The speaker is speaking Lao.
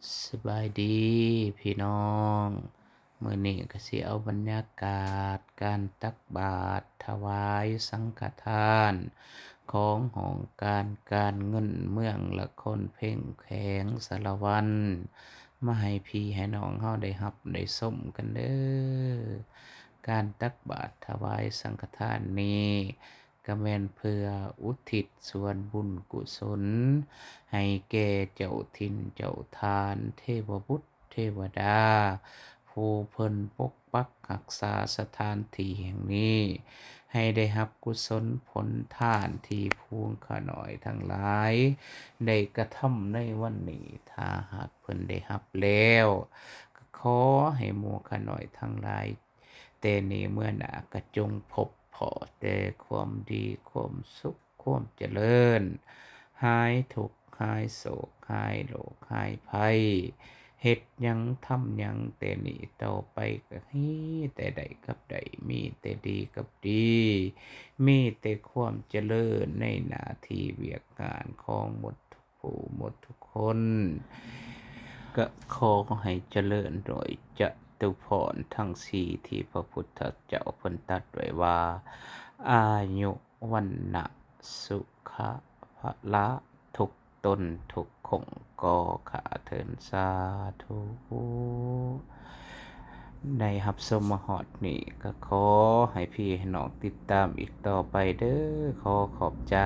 ສະບາຍດີພີ່ນ້ອງ, ມື້ນີ້ກໍຊິເອົາບັນຍາກາດການຕັກບາດຖວາຍສັງຄະທານຂອງຫ້ອງການການເງິນເມືອງລະຄອນເພັງ ແຂວງສາລະວັນ ມາໃຫ້ພີ່ໃຫ້ນ້ອງເຮົາໄດ້ຮັບໄດ້ຊົມກັນເດີ້. ການຕັກບາດຖວາຍສັງຄະທານນີ້ ກໍແມ່ນເພື່ອອຸທິດສ່ວນບຸນກຸສົນໃຫ້ແກ່ເຈົ້າຖິ່ນເຈົ້າຖານ ເທວະບຸດເທວະດາ ຜູ້ເພິ່ນປົກປັກຮັກສາສະຖານທີ່ແຫ່ງນີ້ ໃຫ້ໄດ້ຮັບກຸສົນຜົນທານທີ່ພວກຂ້ານ້ອຍທັງຫຼາຍໄດ້ກະທຳໃນວັນນີ້. ຖ້າຫາກເພິ່ນໄດ້ຮັບແລ້ວ ກໍຂໍໃຫ້ໝູ່ຂ້ານ້ອຍທັງຫຼາຍ ແຕ່ນີ້ເມື່ອໜ້າກະຈົ່ງພົບພໍ້ແຕ່ຄວາມດີຄວາມສຸກຄວາມຈະເລີນ, ຫາຍທຸກຫາຍໂສກຫາຍໂລກຫາຍໄພ, ເຮັດຫຍັງທຳຫຍັງແຕ່ນີ້ຕໍ່ໄປກະມີແຕ່ໄດ້ກັບໄດ້, ມີແຕ່ດີກັບດີ, ມີແຕ່ຄວາມຈະເລີນໃນໜ້າທີ່ວຽກງານຂອງໝົດ ຜູ້ໝົດທຸກຄົນ. ກະຂໍໃຫ້ຈະເລີນດ້ວຍຈະຕຸພອນທັງສີ່ທີ່ພະພຸດທະເຈົ້າເພິ່ນຕັດໄວ້ວ່າ ອາຍຸ ວັນນະ ສຸຂະ ພະລະ ທຸກຕົນທຸກຄົນກໍຂ້າເທີນ ສາທຸ. ໄດ້ຮັບຊົມມາຮອດນີ້ ກໍຂໍໃຫ້ພີ່ໃຫ້ນ້ອງຕິດຕາມອີກຕໍ່ໄປເດີ້. ຂໍຂອບໃຈ.